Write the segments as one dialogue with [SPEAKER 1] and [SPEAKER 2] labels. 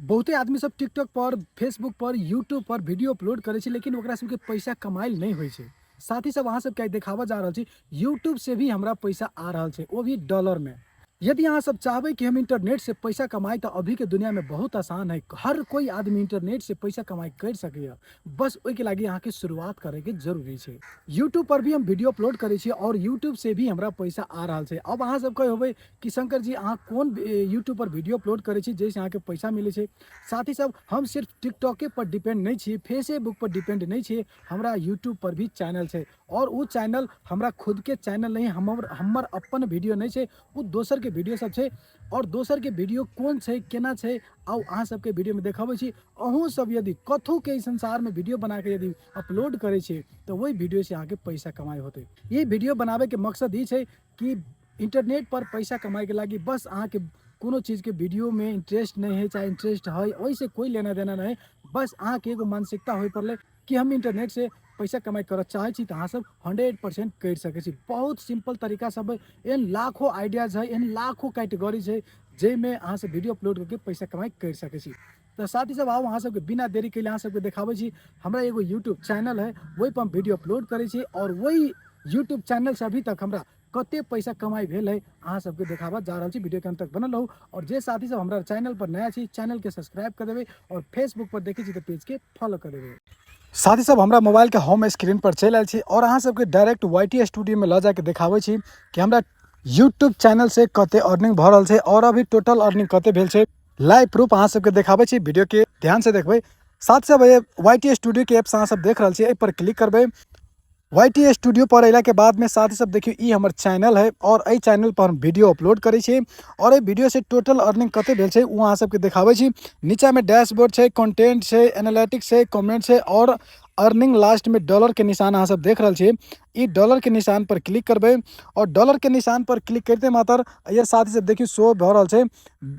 [SPEAKER 1] बहुते आदमी सब टिकटॉक पर, फेसबुक पर, यूट्यूब पर वीडियो अपलोड करै छै, लेकिन ओकरा सबके पैसा कमाइल नहि होइ छै। साथी सब, अहाँ सबके आइ देखाबऽ जा रहल छी, यूट्यूब से भी हमरा पैसा आ रहल छै, वो भी डॉलर में। यदि अहाँ सब चाहबै कि हम इंटरनेट से पैसा कमाई, तऽ अभी के दुनिया में बहुत आसान है। हर कोई आदमी इंटरनेट से पैसा कमाई कर सकैए, बस ओहिके लागि अहाँके शुरुआत करैके जरूरी छै। यूट्यूब पर भी हम वीडियो अपलोड करै छी और यूट्यूब से भी हमरा पैसा आ रहल छै। अब अहाँ सब कहबै कि शंकर जी, अहाँ कोन यूट्यूब पर वीडियो अपलोड करै छी जाहिसँ अहाँके पैसा मिलै छै? साथी सब, हम सिर्फ टिकटॉके पर डिपेंड नहि छी, फेसबुक पर डिपेंड नहि छी। हमरा यूट्यूब पर भी चैनल छै और ओ चैनल हमरा खुदके चैनल नहि, हमर हमर अपन वीडियो नहि छै, ओ दोसरके वीडियो सब छै। और दोसरके वीडियो कोन छै, केना छै, आउ अहाँ सबके वीडियोमे देखाबै छी। अहूँ सब यदि कथूके ई संसारमे वीडियो बनाके यदि अपलोड करै छी, तऽ ओहि वीडियोसँ अहाँके पैसा कमाइ होतै। ई वीडियो बनाबैके मकसद ई छै कि इंटरनेट पर पैसा कमाइके लागि बस अहाँके कोनो चीजके वीडियोमे इंटरेस्ट नहि है, चाहे इंटरेस्ट है, ओहिसँ कोइ लेना देना नहि। बस अहाँके एगो मानसिकता होइ पड़लै कि हम इंटरनेट से पैसा कमाइ करऽ चाहै छी, तऽ अहाँ सब 100% करि सकै छी। बहुत सिंपल तरीका सब है। एहन लाखो आइडियाज है, एहन लाखो कैटेगरी छै, जाहिमे अहाँ सब वीडियो अपलोड करके पैसा कमाइ करि सकै छी। तऽ साथी सब, आउ, अहाँ सबके बिना देरी कैले अहाँ सबके देखाबै छी। हमरा एगो यूट्यूब चैनल है, ओहि पर हम वीडियो अपलोड करै छी और वही यूट्यूब चैनल से अभी तक हमरा कते पैसा कमाइ भेल है, अहाँ सबके देखाबऽ जा रहल छी। वीडियो के अंत तक बनल रहू और जे साथी सब हमरा चैनल पर नया छी, चैनल के सब्सक्राइब कर देबै और फेसबुक पर देखै छी तऽ पेज के फॉलो कर देबै। साथी सब, हमरा मोबाइल के होम स्क्रीन पर चलि आयल छी और अहाँ सबके डायरेक्ट वाई टी स्टूडियो में लऽ जाके देखाबै छी कि हमरा यूट्यूब चैनल से कते अर्निंग भऽ रहल छै और अभी टोटल अर्निंग कते भेल छै। लाइव प्रूफ अहाँ सबके देखाबै छी। वीडियो के ध्यान से देखबै। साथ सब, वाई टी स्टूडियो के ऐप्स अहाँ सब देख रहल छी, एहि पर क्लिक करबै। वाई टी स्टूडियो पर अयलाके बादमे साथी सब, देखियौ, ई हमर चैनल है और एहि चैनल पर हम वीडियो अपलोड करै छी और एहि वीडियो से टोटल अर्निंग कते भेल छै, ओ अहाँ सबके देखाबै छी। नीचामे डैशबोर्ड छै, कंटेंट छै, एनालिटिक्स छै, कमेंट छै और अर्निंग। लास्टमे डॉलर के निशान अहाँ सब देख रहल छी। ई डॉलर के निशान पर क्लिक करबै और डॉलर के निशान पर क्लिक करिते मात्र ये साथी सब देखियौ, शो भऽ रहल छै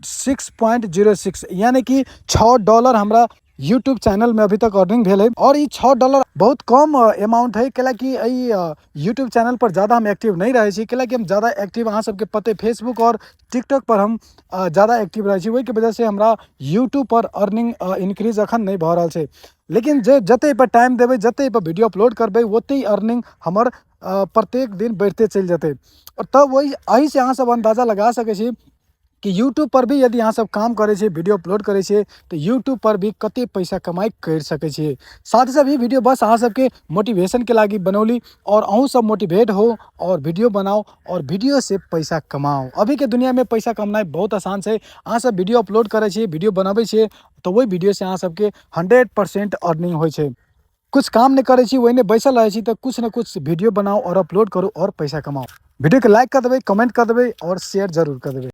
[SPEAKER 1] 6.06, यानी कि $6 हमरा यूट्यूब चैनल में अभी तक अर्निंग भेल है। और ई $6 बहुत कम अमाउंट है, कैलाकि एहि यूट्यूब चैनल पर ज़्यादा हम एक्टिव नहीं रहै छी। कैलाकि हम ज़्यादा एक्टिव, अहाँ सबके पते, फेसबुक और टिकटॉक पर हम ज़्यादा एक्टिव रहै छी। ओहिके वजह से हमरा यूट्यूब पर अर्निंग इंक्रीज अखन नहि भऽ रहल छै। लेकिन जे जते पर टाइम देबै, जते पर वीडियो अपलोड करबै, ओते अर्निंग हमर प्रत्येक दिन बढ़िते चलि जेतै। और तब वही एहिसँ अहाँ सब अन्दाजा लगा सकै छी कि यूट्यूब पर भी यदि अहाँ सब काम करै छियै, वीडियो अपलोड करै छियै, तऽ यूट्यूब पर भी कते पैसा कमाइ करि सकै छियै। साथ साथ ई वीडियो बस अहाँ सबके मोटिवेशनके लागि बनौली और अहूँ सब मोटिवेट हो और वीडियो बनाओ और वीडियो से पैसा कमाओ। अभीके दुनियामे पैसा कमेनाइ बहुत आसान छै। अहाँ सब वीडियो अपलोड करै छियै, वीडियो बनबै छियै, तऽ ओहि वीडियो से अहाँ सबके 100% अर्निंग होइ छै। कुछ काम नहि करै छी, ओहिने बैसल रहै छी, तऽ कुछ ने कुछ वीडियो बनाओ और अपलोड करू और पैसा कमाओ। वीडियो के लाइक कर देबै, कमेंट कर देबै और शेयर जरूर कर देबै।